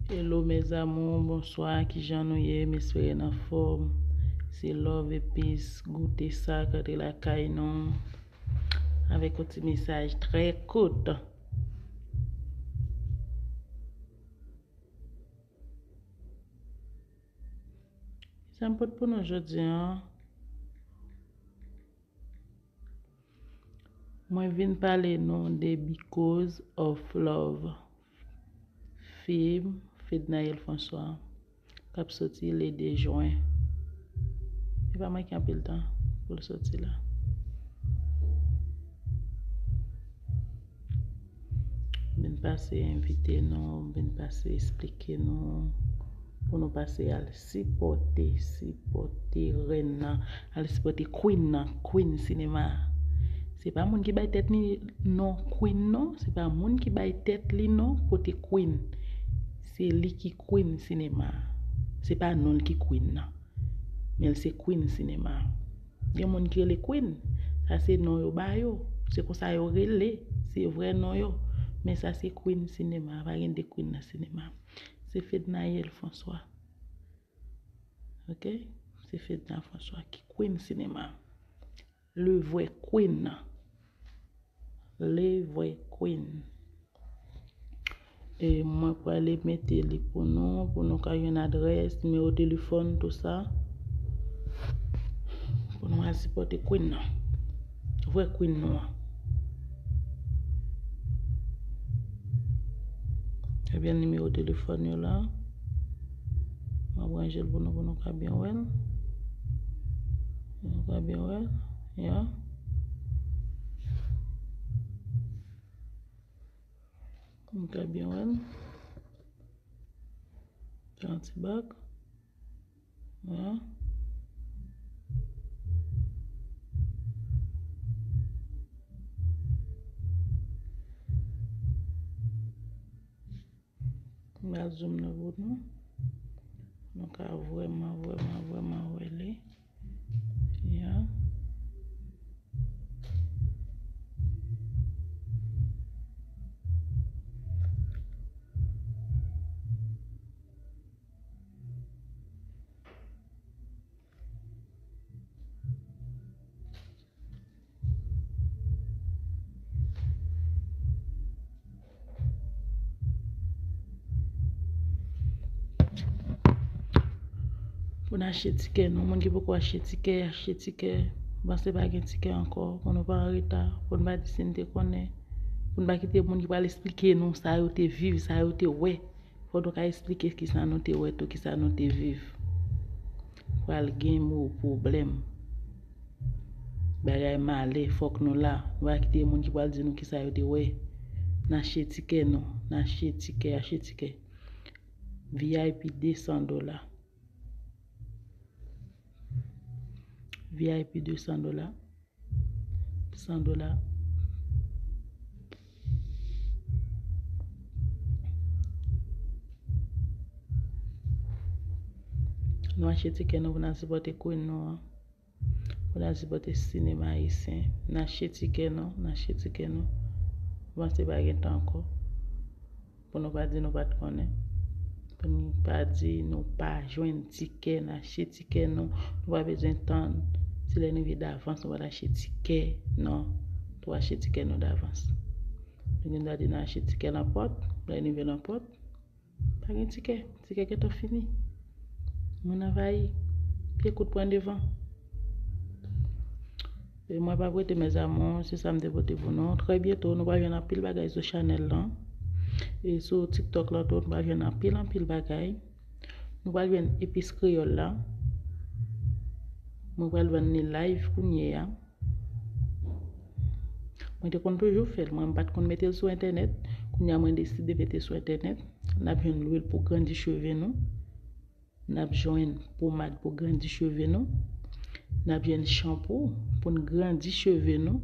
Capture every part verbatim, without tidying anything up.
Hello mes amours, bonswa, kijan nou ye? M espere n anfòm. Se love epis, goute sa k antre lakay nou avèk yon ti mesaj trè kout. Sa m pote pou nou jodi a, mwen vin pale nou de Because of Love, fim Fednaelle François, k ap soti le de jen. Li pa manke anpil tan pou l soti la. M vin pase envite nou, m vin pase esplike nou, pou nou pase al sipòte, sipòte rèn nan, al sipòte queen nan, queen sinema. Se pa moun ki bay tèt li non queen non, se pa moun ki bay tèt li non pote queen. Se li ki queen sinema. Se pa non l ki queen nan. Men l se queen sinema. Gen moun ki rele queen. Sa se non yo ba yo. Se konsa yo rele. Se vrè non yo. Men sa se queen sinema. Pa gen de queen nan sinema. Se Fednaelle François. Ok? Se Fednaelle François ki queen sinema. Le vrè queen nan. Le vrè queen. E mwen prale mete li pou nou, pou nou ka jwenn adrès, nimewo telefòn, tou sa. Pou nou al sipòte queen nan. Vrè queen nou an. Ebyen, nimewo telefòn yo la. Mwen ap ranje l pou nou, pou nou ka byen wè l. Pou nou ka byen wè l. Ya. Pou nou ka byen wè l. Fè yon ti bak. Voilà. M ap zoom nan pou nou. Nou ka vrèman, vrèman, vrèman wè li. Ya. Pou n achte tikè nou, moun ki poko achte tikè, achte tikè. Panse pa gen tikè ankò, pou nou pa an reta, pou n pa di si n te konnen, pou n pa kite moun ki pral esplike nou sa yo te viv, sa yo te wè. Fò nou ka esplike kisa nou te wè tou, kisa nou te viv. Pral gen mo pwoblèm. Bagay malè, fòk nou la. Nou pa kite moun ki pral di nou kisa yo te wè. N achte tikè nou, n achte tikè, achte tikè. V I P de san dola. V I P de san dola. San dola. Nou achte tikè nou pou n al sipòte queen nou an. Pou n al sipòte sinema ayisyen. N achte tikè nou, n achte tikè nou. Panse pa gen tan ankò. Pou nou pa di nou pa t konnen. Pou nou pa di nou pa jwenn tikè, n achte tikè nou. Nou pa bezwen tann. Se lè n rive davans, nou pral achte tikè. Non. Nou achte tikè nou davans. Nou gen dwa di n achte tikè nan pòt, lè n rive nan pòt, pa gen tikè. Tikè gentan fini. Moun anvayi. Pye kout pran devan. E mwen pa prete mes amours, se sa m te pote pou nou. Trè byento, nou pral jwenn anpil bagay sou chanèl lan. E sou TikTok lan tou, nou pral jwenn anpil, anpil bagay. Nou pral jwenn epis kreyòl la. Mwen pral vann li live kounye a. Mwen te konn toujou fè l, mwen m pa t konn mete l sou entènèt. Kounye a mwen deside mete l sou entènèt. N ap jwenn lwil pou grandi cheve nou. N ap jwenn pomad pou grandi cheve nou. N ap jwenn chanpou pou n grandi cheve nou.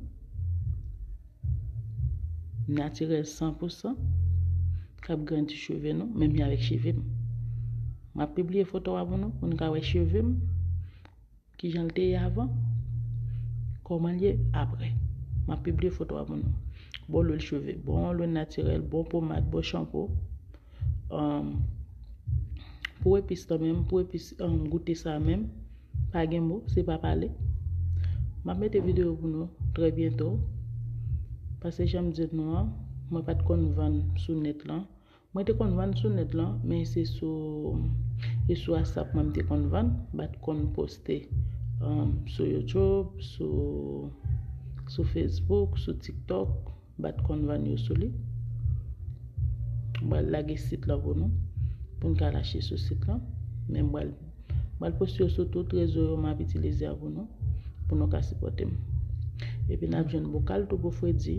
Natirèl san pou san k ap grandi cheve nou, menm jan avèk cheve m. M ap pibliye foto a pou nou, pou n ka wè cheve m. Kijan l te ye avan? Kòman l ye apre? M ap pibliye foto a pou nou. Bon lwil cheve, bon lwil natirèl, bon pomad, bon chanpou. Ahn, Pou epis lan menm, pou epis um, goute sa menm, pa gen mo, se pa pale. M ap mete videyo pou nou trè byento. Paske jan m di nou an, mwen pa t konn vann sou nèt lan. Mwen te konn vann sou nèt lan, men se sou e sou WhatsApp mwen m te konn vann, m pa t konn poste um, sou YouTube, sou sou Facebook, sou TikTok, m pa t konn vann yo sou li. M pral lage sit lan pou nou, pou n ka lache sou sit lan. Men m pral m pral poste yo sou tout rezo yo m ap itilize a pou nou, pou nou ka sipòte m. Epi n ap jwenn bokal tou pou fredi,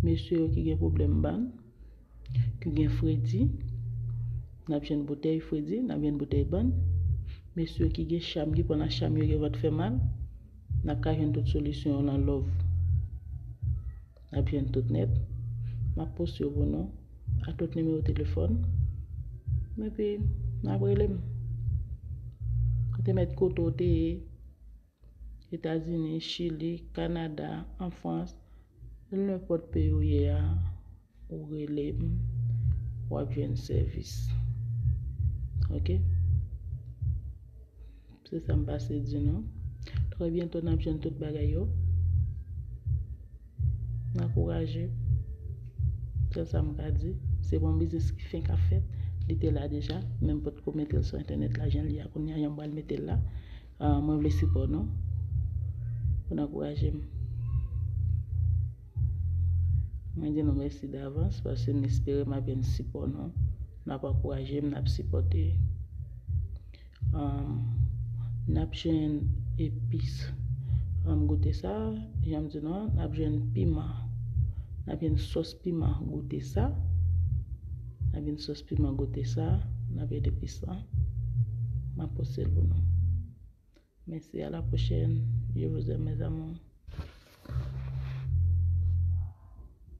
mesye yo ki gen pwoblèm bann, ki gen fredi, n ap jwenn boutèy fredi, n ap jwenn boutèy bann. Mesye yo ki gen cham, ki pran nan cham yo, gen vant fè mal, n ap ka jwenn tout solisyon yo nan love. N ap jwenn tout nèt. M ap poste yo pou nou ak tout nimewo telefòn. Epi, n ap rele m. Ou te mèt kote w te ye, Etazini, Chili, Kanada, an Frans, nenpòt peyi w ye a, ou rele m, w ap jwenn sèvis. Ok? Se sa m pase di nou. Trè byento n ap jwenn tout bagay yo. N ankouraje. Sèl sa m ka di. Se bon biznis ki fenk ap fèt. Li te la deja. Men m potko mete l sou entènèt la. Jan l ye a kounye a, jan m pral mete l la. Ah, mwen vle sipò nou. Pou n ankouraje m. Mwen di nou mèsi davans paske m espere m ap jwenn sipò nou. N ap ankouraje m, n ap sipòte. Um, n ap jwenn epis um, goute sa, jan m di nou an, n ap jwenn piman. N ap jwenn sòs piman goute sa. N ap jwenn sòs piman goute sa. N ap jwenn epis la. M ap poste l pou nou. Mèsi, à la prochaine. Je vous aime, mes amours.